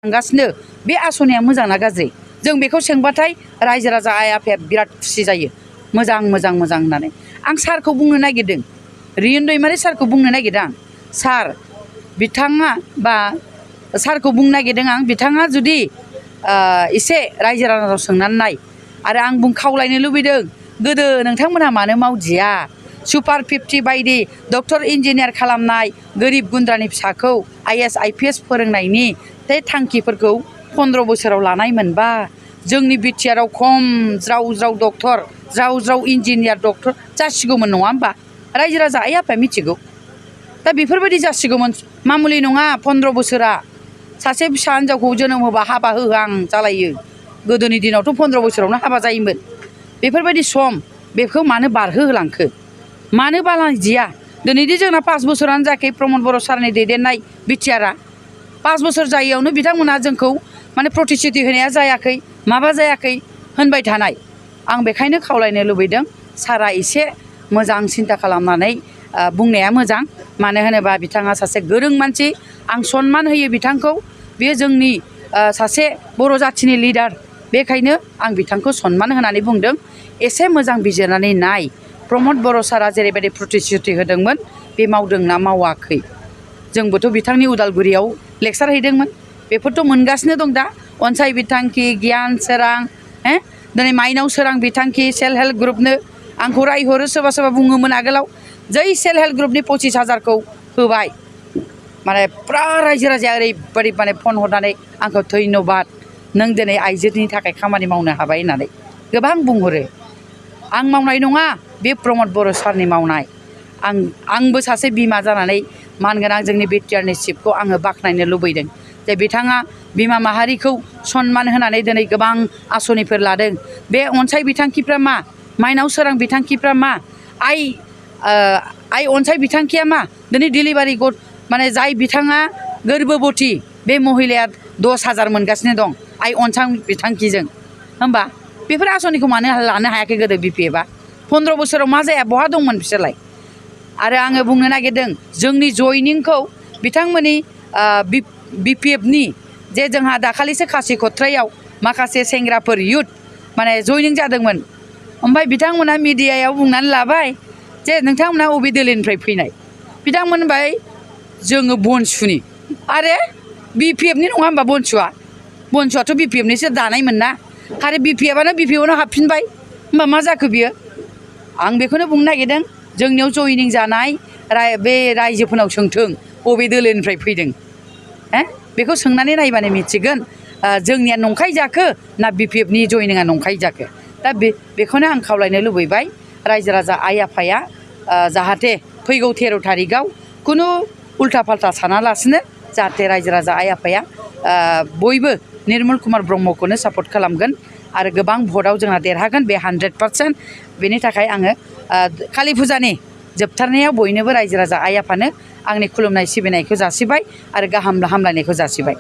थांगासिनो बे आसनिया मोजां ना गाज्रि जों बेखौ सोंबाथाय रायजो राजा आइ आफाया बिराद खुसि जायो मोजां मोजां मोजां होननानै आं सारखौ बुंनो नागिरदों रियन दैमारि सारखौ बुंनो नागिरदों आं सार बिथाङा बा सारखौ बुंनो नागिरदों आं बिथाङा जुदि एसे रायजो राजानाव सोंनानै नाय आरो आं खावलायनो लुबैदों गोदो नोंथांमोनहा मानो मावदिया सुपार 50 बायदि डक्टर इन्जिनियार खालामनाय गोरिब गुन्द्रानि फिसाखौ IAS IPS फोरोंनायनि बे थांखिफोरखौ 15 बोसोराव लानाय मोनबा जोंनि बिटिआरआव खम ज्राव ज्राव डक्टर ज्राव ज्राव इन्जिनियार डक्टर जासिगौमोन नङा होमबा रायजो राजा आइ आफाया मिथिगौ दा बेफोरबायदि जासिगौमोन मामुलि नङा 15 बोसोरा सासे फिसा हिन्जावखौ जोनोम होबा हाबा होहां जालायो गोदोनि दिनावथ' 15 बोसोरावनो हाबा जायोमोन बेफोरबायदि सम बेखौ मानो बारहोहोलांखो मानो बालायदिया दिनैदि जोंना 5 बोसोरानो जायाखै प्रमद बर' सारनि दैदेननाय बिटिआरआ 5 बोसोर जायैयावनो बिथांमोना जोंखौ माने प्रतिश्रुति होनाया जायाखै माबा जायाखै होनबाय थानाय आं बेखायनो खावलायनो लुबैदों सारा एसे मोजां सिन्था खालामनानै बुंनाया मोजां मानो होनोबा बिथाङा सासे गोरों मानसि आं सनमान होयो बिथांखौ बेयो जोंनि सासे बर' जाथिनि लिडार बेखायनो आं बिथांखौ सनमान होनानै बुंदों एसे मोजां बिजिरनानै नाय प्रमद बर' सारा जेरैबायदि प्रतिश्रुति होदोंमोन बे मावदोंना मावाखै जोंबोथ' बिथांनि उदालगुरियाव लेक्सार हैदोंमोन बेफोरथ' मोनगासिनो दं दा अनसाय बिथांखि गियान सोरां दिनै माइनाव सोरां बिथांखि सेल्फ हेल्प ग्रुपनो आंखौ रायहरो सोरबा सोरबा बुङोमोन आगोलाव जै सेल्फ हेल्प ग्रुपनि 25,000खौ होबाय माने फुरा रायजो राजाया ओरैबायदि माने फन हरनानै आंखौ धन्यबाद नों दिनै आइजोनि थाखाय खामानि मावनो हाबाय होननानै गोबां बुंहरो आं मावनाय नङा बे प्रमद बर' सारनि मावनाय आंबो सासे बिमा जानानै मानगोनां जोंनि बिटिआरनि चिफखौ आङो बाख्नायनो लुबैदों जे बिथाङा बिमा माहारिखौ सनमान होनानै दिनै गोबां आसनिफोर लादों बे अनसाय बिथांखिफ्रा मा माइनाव सोरां बिथांखिफ्रा मा आइ अनसाय बिथांखिया मा दिनै डिलिभारि माने जाय बिथाङा गोर्बोबती बे महिलाया 10,000 मोनगासिनो दं आइ अनसाय बिथांखिजों होमबा बेफोर आसनिखौ मानो लानो हायाखै गोदो बिपिएफआ 15 बोसोराव मा जाया बहा दंमोन बिसोरलाय आरो आङो बुंनो नागिरदों जोंनि जयनिंखौ बिथांमोननि बिपिएफनि जे जोंहा दाखालिसो खासि खथ्रायाव माखासे सेंग्राफोर इयुथ माने जयनिं जादोंमोन ओमफ्राय बिथांमोना मिडियायाव बुंनानै लाबाय जे नोंथांमोना अबे दोलोनिफ्राय फैनाय बिथांमोन होनबाय जोङो बनसुनि आरो बिपिएफनि नङा होमबा बनसुआथ' बिपिएफनिसो दानायमोन ना आरो बिपिएफआवनो हाबफिनबाय होमबा मा जाखो बियो आं बेखौनो बुंनो नागिरदों जोंनियाव जयनिं जानाय बे रायजोफोरनाव सोंथों बबे दोलोनिफ्राय फैदों बेखौ सोंनानै नायबानो मिथिगोन जोंनिया नंखाय जाखो ना बिपिएफनि जयनिंआ नंखाय जाखो दा बेखौनो आं खावलायनो लुबैबाय रायजो राजा आइ आफाया जाहाथे फैगौ 13 थारिखआव खुनु उल्था फाल्था सानालासिनो जाहाथे रायजो राजा आइ आफाया बयबो निर्मल कुमार ब्रह्मखौनो सापर्ट खालामगोन आरो गोबां भटआव जोंहा देरहागोन बे 100% बेनि थाखाय आङो कालि फुजानि जोबथारनायाव बयनोबो रायजो राजा आइ आफानो आंनि खुलुमनाय सिबिनायखौ जासिबाय आरो गाहाम हामलायनायखौ जासिबाय।